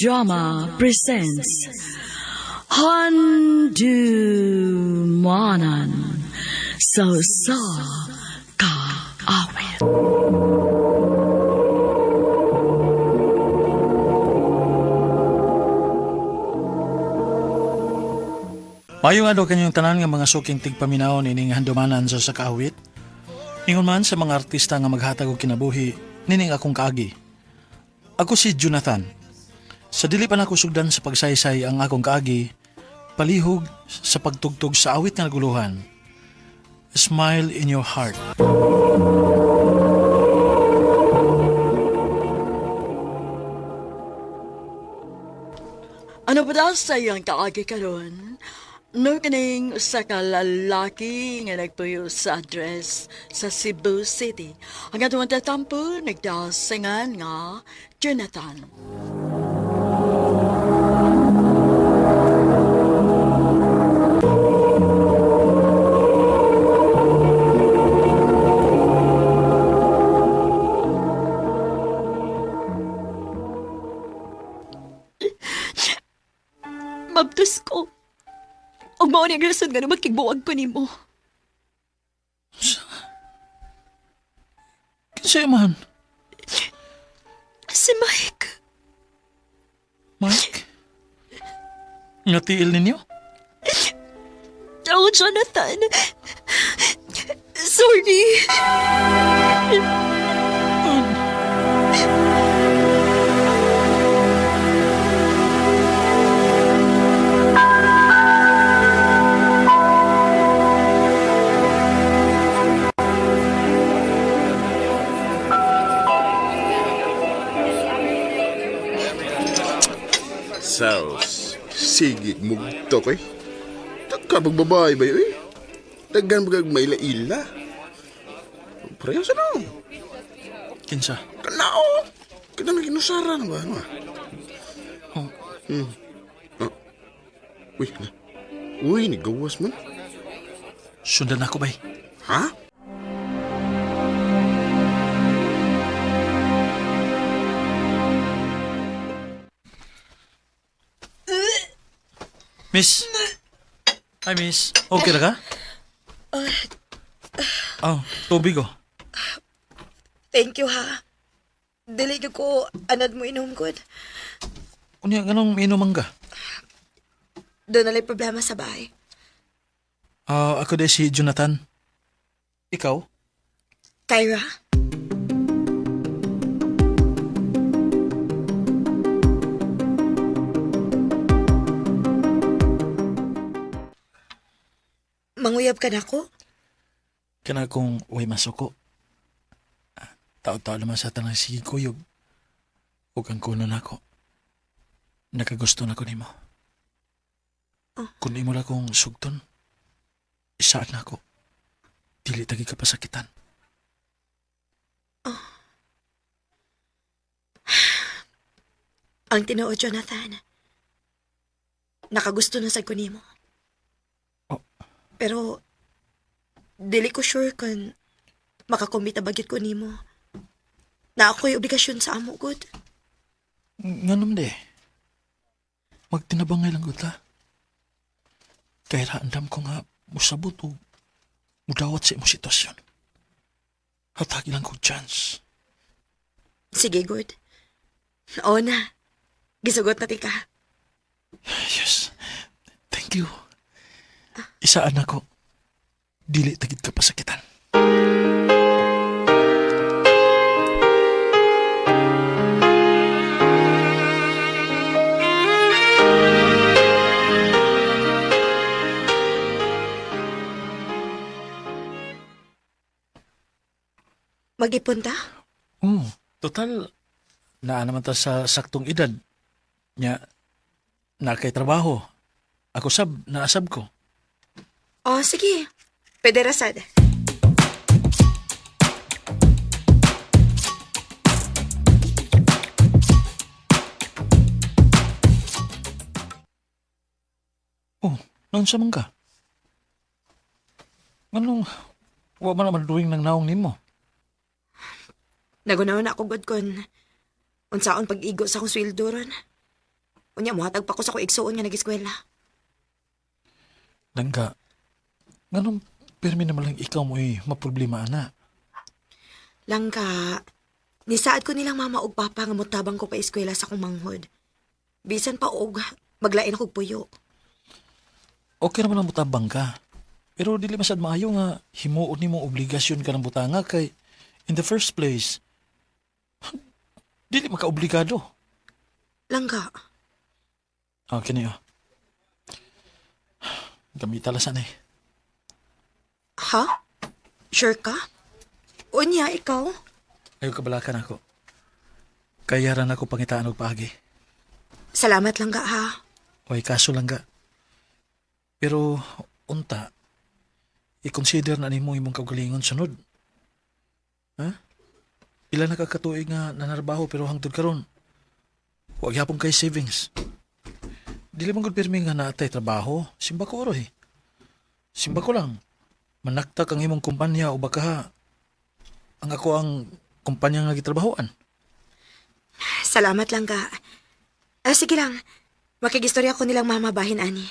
Drama presents Handumanan sa Sa Kaawit. Mayong adlaw kanyong tanan nga mga suking tigpaminaw nining handumanan sa sakaawit. Ingon man sa mga artista nga maghatag og kinabuhi nining akong kaagi. Ako si Jonathan. Sa dili pa nako sugdan sa pagsaysay ang akong kaagi, palihog sa pagtugtog sa awit nga naguluhan. Smile in your heart. Ano ba daw sa iyang kaagi karon? No kining usa ka lalaki nga nagpuyo sa address sa Cebu City. Ang atong tatampo nagdasingan nga Jonathan. Mabdos ko. Og mao ni ang rason nga makigbuwag ko nimo. Kinsa man? Si Mike. Mike? Nga tiil ninyo? Oh, Jonathan. Sorry. Saus, sige mugtok eh. Tagka pagbabae ba yun eh? Taggan bagag may ila. Pareho sa no. Kinsa? Kanao! Kita na kinusara na ba? Ano ah? Oh. Ah. Uy, na. Uy, nigawas man. Sundan ako bay. Ha? Miss. Hi, miss. Okay ra ka? Oh, tubig oh. Thank you ha. Dili gyud ko anad mo inom gud. Unya, ganong inuman ka? Doon nala'y problema sa bahay. Ah, ako de si Jonathan. Ikaw? Kyra? Manguyab ka na ako? Kana kung uy masuko. Ah, tao-tao naman sa tanang sige kuyog. Ug ang kuno nako. Nakagusto na ko nimo. Kung imo lang kong sugton, isaan na ako. Dili tagi ka pasakitan. Ang tinuod, Jonathan. Nakagusto na sad ko nimo. Oh. Pero dili ko sure kung makakumita ba gyud ko nimo. Na ako'y obligasyon sa amo gud. Nganom de. Magtinabangay lang gud ta. Kaya andam ko nga musabot o mudawat sa imong sitwasyon. Hatagi lang ko chance. Sige, good. Oo na. Gisugot na tika. Yes. Thank you. Isaan ako. Dili tagid ka pasakitan. Mag-ipon ta? Oh, total naa naman ta sa saktong edad. Nya na kay trabaho. Ako sab, naasab ko. Oh, sige. Pwede rasad. Oh, naunsa man ka? Anong wa man naman duwing ng naong nimo? Nagunaw na ako gud kon unsaon pag-igo sa akong sweldo ron. Unya mohatag pa ko sa ko igsuon nga nag-eskwela. Langga, nganong pirmi naman lang ikaw mo eh, maproblema ana. Langga, nisaad ko nilang mama og papa nga motabang ko pa eskwela sa akong manghod. Bisan pa og maglain akong puyo. Okay naman ang mutabang ka. Pero dili masad maayo nga himuon nimo obligasyon ka ng butanga kay in the first place dili makaobligado. Langga, Ah, kini ah. Gamita la sana eh. ha? Sure ka? Unya, ikaw? Ayaw kabalakan ako. Kaya ran ako pangitaan og paagi. Salamat langga ha. Way kaso lang ga. Pero unta i-consider na nimo imong kaugalingon sunod. Ha? Pila na ka katuig nga nanarbaho pero hangtod karon wa gyapon kay savings. Dili man gud pirmi nga naatay trabaho, simba ko oro eh. Simba ko lang. Manaktak ang imong kumpanya o baka ang ako ang kumpanya nga gitrabahoan. Salamat langga. Ah, sige lang. Makigistorya ko nilang mama bahin ani.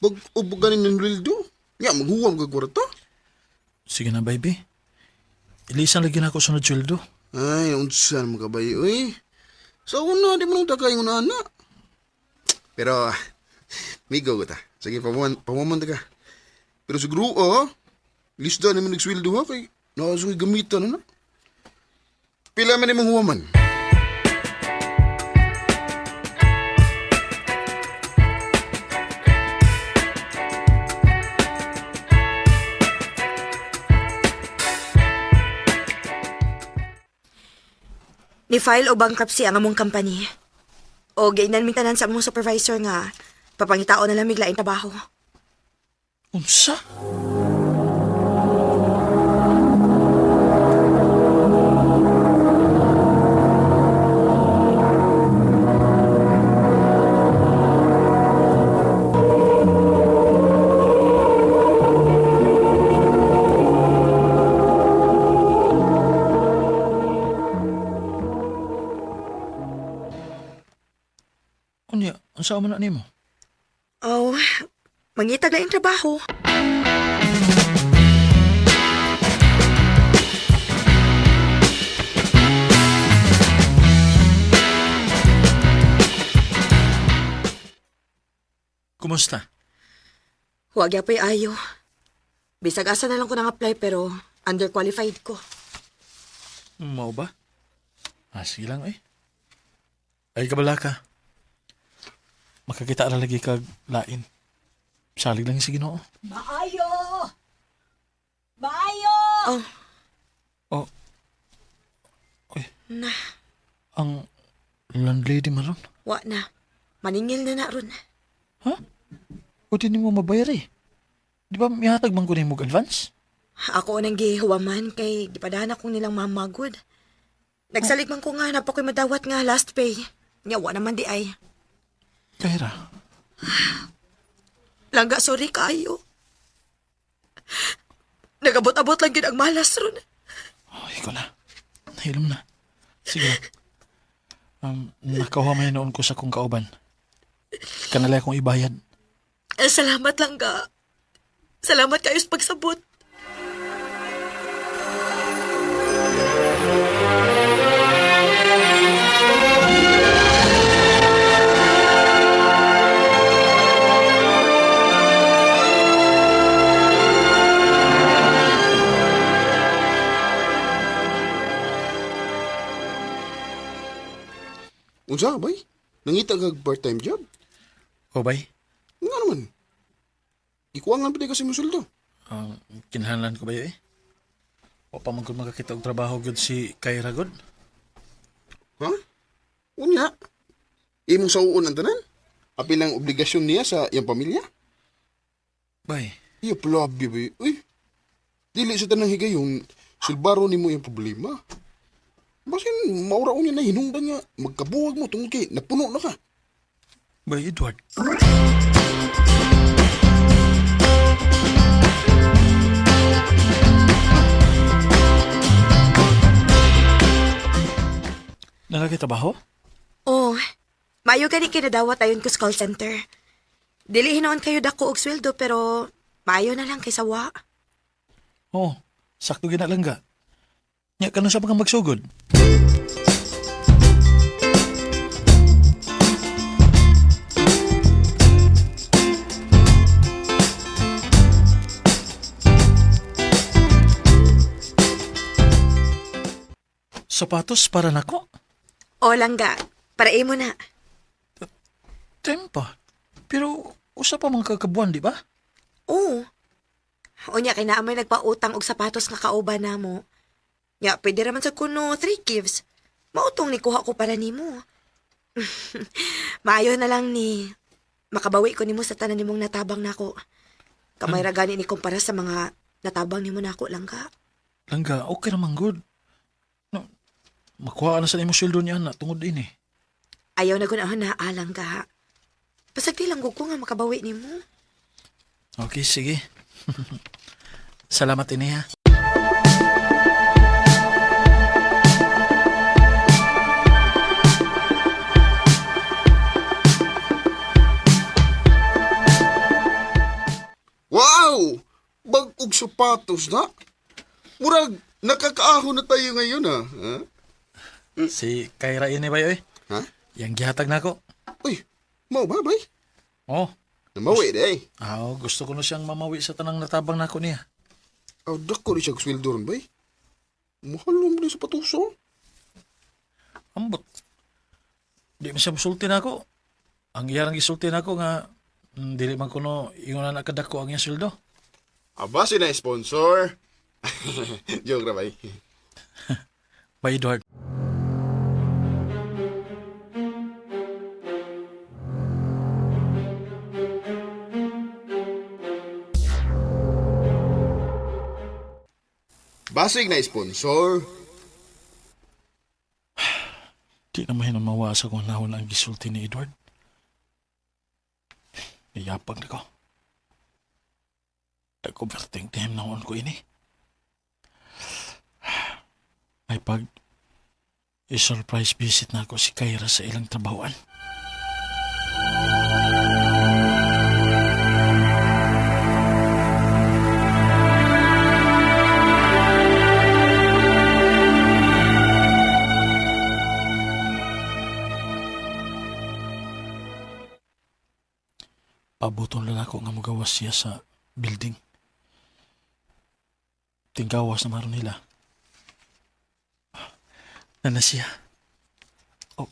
Pag-ubo ganin ng rildo. Ya, maghuwam ka kwarta. Sige na, baby. Ilisan lagi na ako sunod sweldo. Ay, unsa naman ka ba uy? Sa una, di mo nang takay ng ana. Pero, migo ko ta. Sige, pamuman ta ka. Pero siguro, oh, lista naman nagsweldo ha, kay nakasoy gamitan na na. Pila man imong huwaman. Ni-file o bankruptcy ang among company. O gainan mi tanan sa among supervisor nga papangitao na lang miglaing trabaho. Unsa? Unya, unsa man na nimo? Oh, mangitag laing trabaho. Kumusta? Huwag yapoy ayo. Bisag asa na lang ko nang apply pero underqualified ko. Mao ba? Ah, sige lang eh. Ay, kabala ka. Makakita ra lagi kag lain. Salig lang si Ginoo. Maayo! Maayo! Oh, Oh. Uy, na, ang landlady maron. wa na. Maningil na na ron. Ha? O di nimo mabayar eh. Di ba mihatag man ko nimo og advance? Ako nang gihuwaman kay gipadahan akong nilang mamagod. Nagsalig man ko nga na pa ko'y madawat nga last pay. Nya wa naman di ay. Kahira. Langga sorry kaayo. Nagabot-abot lang gid ang malas ron. Oh, ikaw na. Nahilom na. Sige lang. Nakahuha man noon ko sa kong kauban. Kanalay akong ibayad. Eh, salamat langga. Salamat kayo sa pagsabot. Unsa, bay? Nangita kag part-time job? O bay, Nga naman. Ikuangan pa di kasi mo sweldo. ang kinahanglan ko ba yun eh? O pa man gud makakita og trabaho gud si Kyra gud. Ha? Unya. Imong sauon ang tanan? Apil ang obligasyon niya sa iyang pamilya? Bay, Iya, plabi ba? Uy, dili sa tanang higayon, sulbaro nimo iyang problema. Basin, maura niya na hinungdan nga, magkabuwag mo tungkol kay napuno na ka. By Edward. Nalagay trabaho? Oh, maayo gani kinadawat ayon ko sa call center. Dili hinoon kayo dako og sweldo pero maayo na lang kaysa wa. Oo, sakto ginalangga. Nya kano sa mga magsugod? Sapatos para nako? O langga, para imo na. Tempa. Pero usa pa mga kakabuan, di ba? Oo. Unya kay naa may nagpautang og sapatos nga kauban namo. Nya pwede ra man sa kuno three gifts. Mautong ni kuha ko para nimo. Maayo na lang ni makabawi ko nimo sa tanan nimong natabang nako. Kamay ra gani ni kumpara sa mga natabang nimo nako lang ka. Langga, okay naman good. No, makuha na sa imo sweldo niya na tungod din eh. Ayaw na gunahon na alang ka. Pasagdi lang gud ko nga makabawi nimo. Okay, sige. Salamat ini ha. Wow! Bag-og sapatos na. Murag, nakakaahon na tayo ngayon ah. Ha? Si Kyra ini ba eh? Ha? Yang gihatag na ako. Uy, mau ba, bay? Oh, Namawi di eh. ah, gusto ko na siyang mamawi sa tanang natabang nako niya. Aw, dako rin siya sweldo ron, bay. Mahal naman din sapatos oh. Ambot. Di man siya musulti na ako. Ang iyarang gisulti na ako nga dili man kuno ingon na kadako ang iyang sweldo. Aba, sina sponsor. Joke ra, bay. Bye, Edward. Basig na sponsor. Di na mahinamawa sa kung nahon ang gisulti ni Edward. Niyapag na ko. Nag-overthink time na ko ini. May pag i-surprise visit na ako si Kyra sa ilang trabahoan. Pabuton lang ako nga magawas siya sa building. Tinggawas na maron nila. Nana siya. Oh.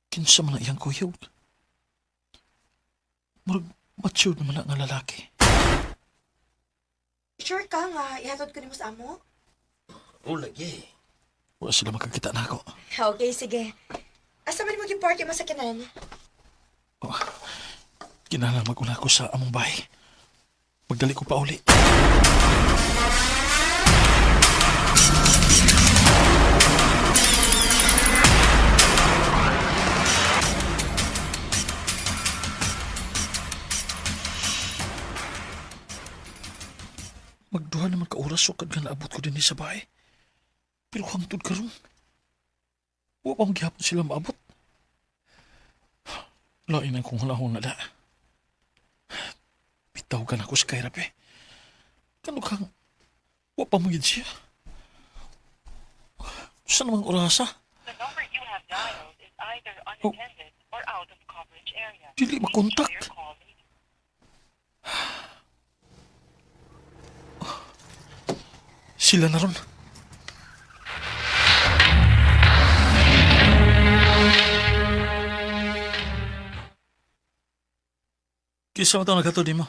Kinsa man na iyang kuyog. Murag matured naman na nga lalaki. Sure ka nga ihatod ko nimo sa amo? Oh, lagi. Wala sila makakita na ako. Okay, sige. Asa man mo gi-park yung masakyanan? Oh. Kinahanglan mag-una ko sa among bahay. Magdali ko pa uli. Magduha naman ka oras sukad nga naabot ko din sa bahay. Pero hangtod karon. Wa pa gihapon sila maabot. Lain ang kung hulahon na da. Bitaw ka na ko sa kairap eh. Kano kang... Wa pa magid siya. Saan namang orasa? The number you have dialed is either unattended or out of coverage area. Dili Please try makontak. your call later. Sila na ron. Kisa mo ito naghatod mo.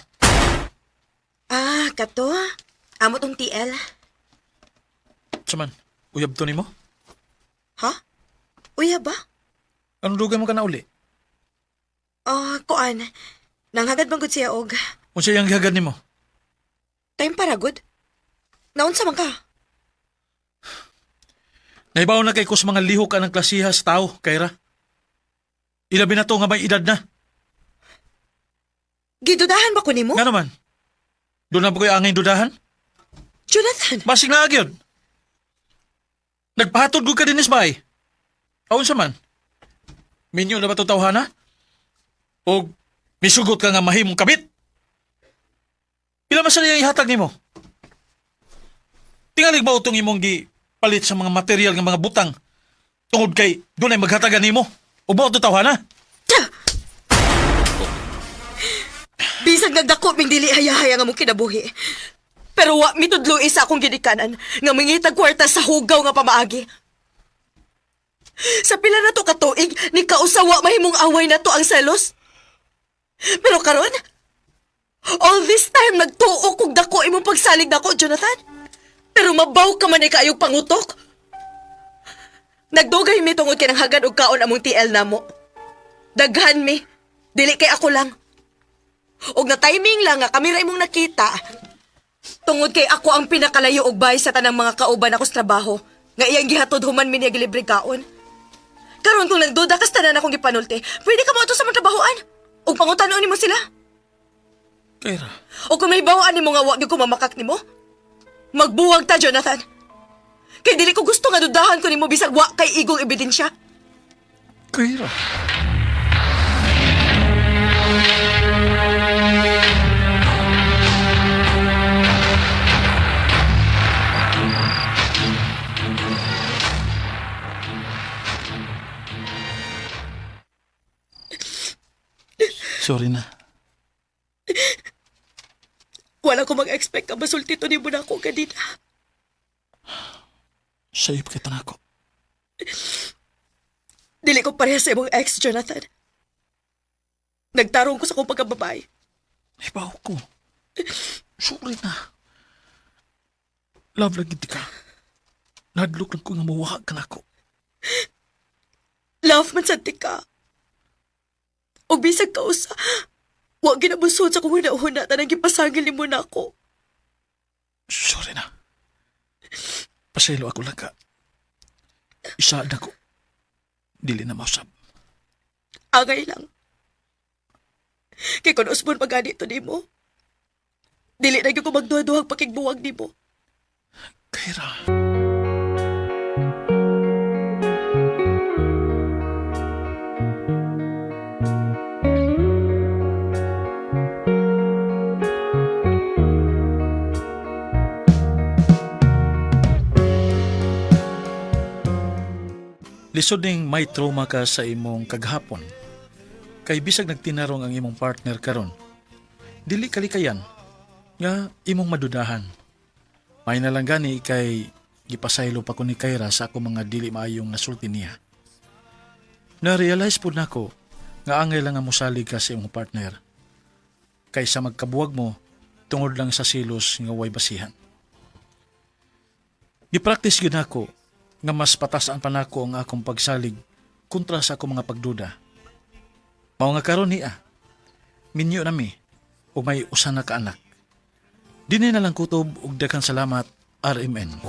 Ah, kato. Amo tong TL. Saman, uyab to nimo? Ha? Uya ba? Anong dugay mo ka na uli? Ah, kuan. Nanghagad bang gud siya og Unsa iyang gihagad nimo? time para gud. Naunsa man ka? Naibaw na kay ko sa mga lihok ka ng klasiha sa tao, Kyra. Ilabi na to nga may edad na. Gidudahan ba ko nimo? Nga naman. Doon na ba ko'y angay dudahan? Jonathan, Basig na agyod. Nagpahatod ko ka din bay. Aon sa man? Minyo na ba ito tawhana? O misugot ka nga mahimong kabit? Pila man sa niyang ihatag nimo? Tingalig ba itong imong gi palit sa mga material nga mga butang tungod kay dunay maghatagan nimo? O ba ito tawhana? bisag nagdako ming dili hayahaya nga mong kinabuhi. Pero wa mitudlo sa akong ginikanan nga mangitag kwarta sa hugaw nga pamaagi. Sa pila na to katuig, ni kausawa mahimong away na to ang selos. Pero karon, all this time nagtuo kog dako imong pagsalig nako, Jonathan. Pero mabaw ka man ay kaayog pangutok. Nagdugay mi tungod kay nanghagan og kaon among TL namo. Daghan mi. Dili kay ako lang. Og na timing lang nga kami ra imong nakita. Tungod kay ako ang pinakalayo og bay sa tanang mga kauban ako sa trabaho nga iyang gihatod human mi niya gilibre kaon. Karon kung nagduda kas tanan akong gipanulti, pwede ka mo sa mga trabahoan. Ug pangutan-on nimo sila. Kaya O kung may bawaan nimo nga wa gyud ko mamakak nimo, magbuwag ta, Jonathan. Kay dili ko gusto nga dudahan ko nimo bisag wa kay igong ebidensya. Kaya. Sorry na. Wala ko mag-expect nga masulti to nimo na ako ganina. Sayop kita na ako. Dili ko pareha sa imong ex, Jonathan. Nagtarong ko sa akong pagkababae. Ibaw ko. Sorry na. Love lang gid ka. Nadlok lang ko nga mawaha ka na ako. Love man sad ti ka. O bisag ka usa, wa ginabusod sa kong huna-huna tanang gipasangil nimo na ako. Sorry na. Pasaylo ako lang ka. Isa na ko. Dili na mausap. Angay lang. Kay kun usbon pa gani to nimo. Dili na gyud ko magduha-duhag pakigbuwag nimo. Kaira. Lisod ning may trauma ka sa imong kaghapon. Kay bisag nagtinarong ang imong partner karon. Dili kalikayan nga imong madudahan. May na lang gani kay gipasaylo pa ko ni Kyra sa ako mga dili maayong nasulti niya. Na-realize po nako nga angay lang nga mosalig ka sa imong partner. Kaysa magkabuwag mo tungod lang sa silos nga way basihan. Gipractice gyud nako nga mas patasan pa nako ang akong pagsalig kontra sa akong mga pagduda. Mao nga karon niya, minyo nami ug may usa na ka anak. Dinhi na lang kutob ug daghang salamat RMN.